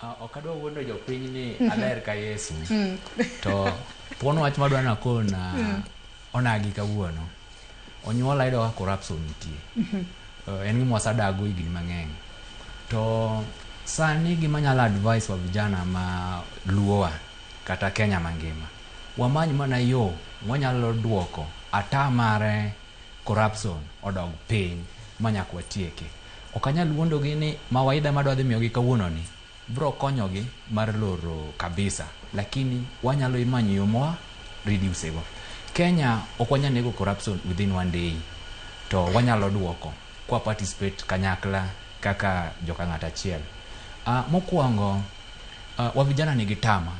Ok adwa wuondo jopiny ni aler ka Yesu. To thuon wach madwa nakona onagi kawuono. Onyuola ayudo ka corruption nitie. En gima wasedago higni mang'eny. To sani gima anyalo advice wa vijana ma luowa kata Kenya mangima. Wamany mana yo mwanyalo duoko ata mare corruption odog piny manyaka watieke. Ok anyal wuondogi ni mawaidha madwa dhi miyogi kawuono ni bro konyogi mar loro kabisa, lakini wanyalo manyo yo mwa reduce go. Kenya ok wanyal nego corruption within one day, to wanyalo duoko kwa participate kanyakla kaka joka ng'at achiel. Mokwongo, wa vijana nigi tama.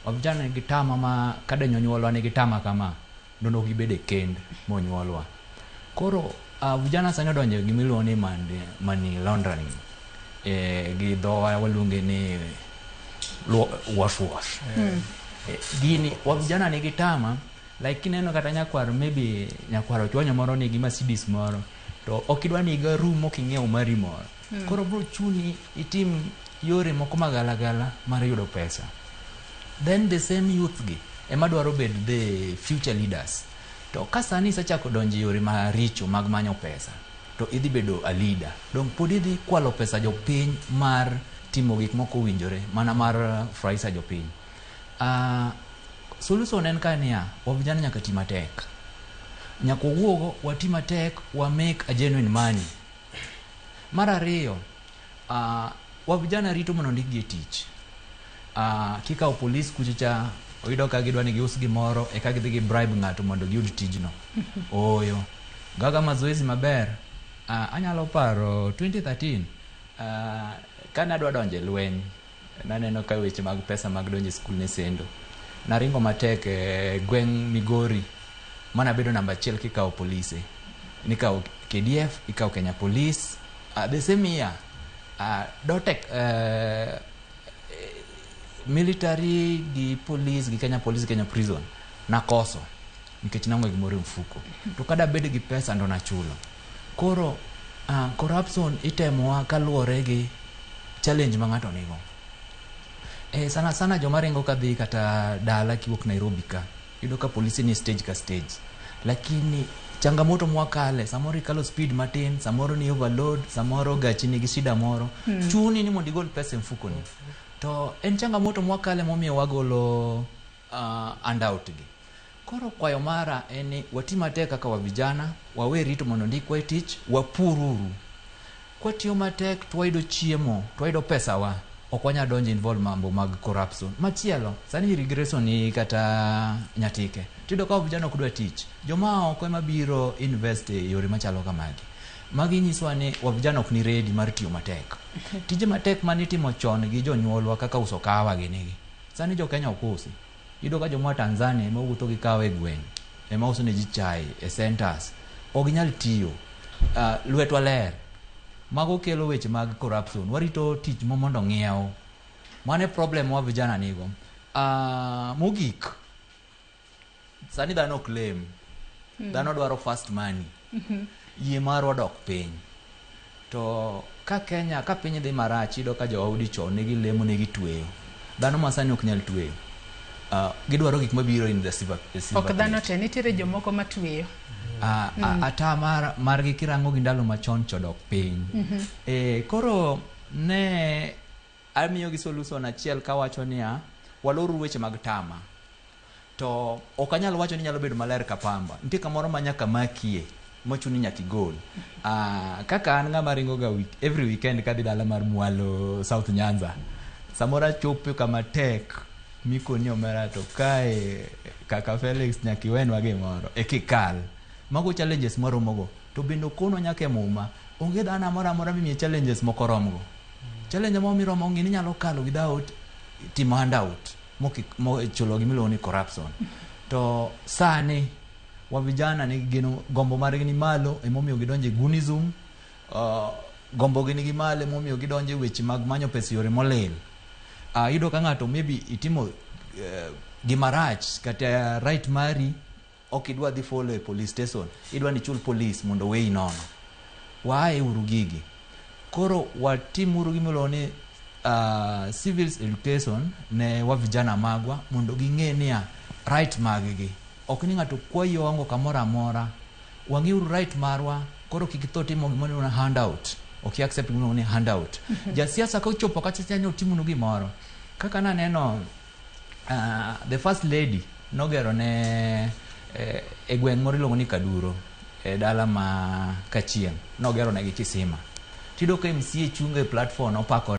Wa vijana nigi tama ma kada jonyuolwa nigi tama kama, nono ok gibede kend monyuolwa. Koro vijana sani odonjo e gima iluongo ni money laundering. Gi dhowa waluonge ni wash wash. Gini wa vijana nigi tama, like kineno kata nyakwar, maybe nyakwar ochwanyo moro nigi Mercedes moro, to ok idwa ni higa rum mok ing'iewo mari moro. Koro bro chuni itim yore moko magalagala mar yudo pesa. Then the same youth gi ema dwaro bed the future leaders. To ka sani isechako donjo e yore maricho mag manyo pesa, to idhi bedo a leader. Dong pod idhi kwalo pesa jopiny mar timo gik moko owinjore, mana mar furahisha jopiny. Solution en ka niya, wa vijana nyaka ti matek. Nyaka wawuog wati matek, wa make a genuine money. Mar ariyo, wa vijana rito mondo ondikgi e tich. Kikawo polis kucho cha, oyudo ka gidwa ni gius gimoro, eka gidhi gi bribe ng'ato mondo giyud tijno. Ooyo. Gaga mazoezi maber, anyalo paro 2013, kane adwa donjo e lweny, naneno ka weche mag pesa mag donjo e skul ne sendo. Naringo matek e gweng' Migori, manabedo namba achiel kikawo polise. Nikawo KDF, ikawo Kenya Police. The same year, Dotek, military gi police gi Kenya Police, Kenya Prison, nakoso nikech naonge gimoro e mfuko. To kada bed gi pesa ndo nachulo. Koro corruption itemowa kaluwore gi challenge ma ng'ato nigo. Sana sana joma ringo kadhi kata dala kiwuok Nairobi ka, iyudo ka polisi ni stage ka stage. Lakini changamoto mwakale, samoro ikalo speed matin, samoro ni overload, samoro gachi nigi shida moro. Chuni ni mondo igol pesa e mfukoni. To en changamoto mwakale momiyo wagolo handout gi. Koro kwayo mara en ni wati matek kaka wa vijana, wawe rito mondo ndikwa e tich, wapururu. Kwatiyo matek to wayudo chiemo, to wayudo pesawa, ok wanyal donjo involve mambo mag corruption. Machielo, sani irrigation ni kata Nyatike, tiyudo ka vijana ok dwa tich. Joma oko ema biro invest e yore machalo kamagi. Magi nyisowa ni wa vijana ok ni ready mar tiyo matek. Tije matek manitimo chon gi jonyuolwa kaka uso kahawa gini gi. Sani jo Kenya ok usi. Iyudo ka joma Tanzania ema wuotho gi kahawa e gweng', ema uso ne ji chai e centers. Ok ginyal tiyo. Lwetwa ler. Mago kelo weche mag corruption. Warito tich mo mondo ng'iew. Mano e problem wa vijana nigo. Mogik, sani dhano ok lem. Dhano dwaro fast money. Yie marwa dok piny. To ka Kenya, ka piny dhi marach, iyudo ka jo Audi chon ne gilemo ne gitweyo. Dhano ma sani ok nyal tweyo. Gidwaro gik mabiro in the silver Ok dhano plate. te, nitiere jomoko matweyo. Ata margi kirango gi ndalo machon chodok piny. Koro ne amiyogi solution achiel kawacho niya, waloruru weche mag tama. To ok anyal wacho ni nyalo bedo maler ka pamba. Nitie kamoro ma nyaka makie, mochuno ni nyaka igol. Kaka an ng'ama ringo ga every weekend kadhi dala mar mwalo South Nyanza. Samoro achopo kama tek mikoni omera to kae kaka Felix nyaka iwenwa gimoro e kikal. Mago challenges mwaromogo. To bende okonwa nyaka e muma, onge dhano moro amora mimiye challenges moko romgo. Challenge moro miromo ng'i ni inyalo kalo without timo handout mo chulo gimiluongo ni corruption. To sani wa vijana nigi geno, gombo margi ni malo emomiyo gidonjo e gunism, gombo gi nigi malo emomiyo gidonjo e weche mag manyo pesa e yore molil. Iyudo ka ng'ato maybe itimo gima rach kata right mari ok idwa dhi follow e police station, idwa ni ichul police mondo oweyi nono. Waaye uru gigi. Koro watimuru gimiluongo ni Civils education ne wa vijana magwa mondo ging'e niya right mag-gi. Ok ni ng'ato kwayi ongo kamoro amora. Wang'iuru right marwa, koro kik itho timo gimoro ni handout. Ok i accept gimoro ni handout. Jasiasa kochopo kacha cha ni otimonu gimoro. Kaka naneno the first lady nogero ne e gweng' moro iluongo ni Kaduro e dala ma Kachieng' nogero negi kisima. Tiyudo ka MCA chung e platform opakore.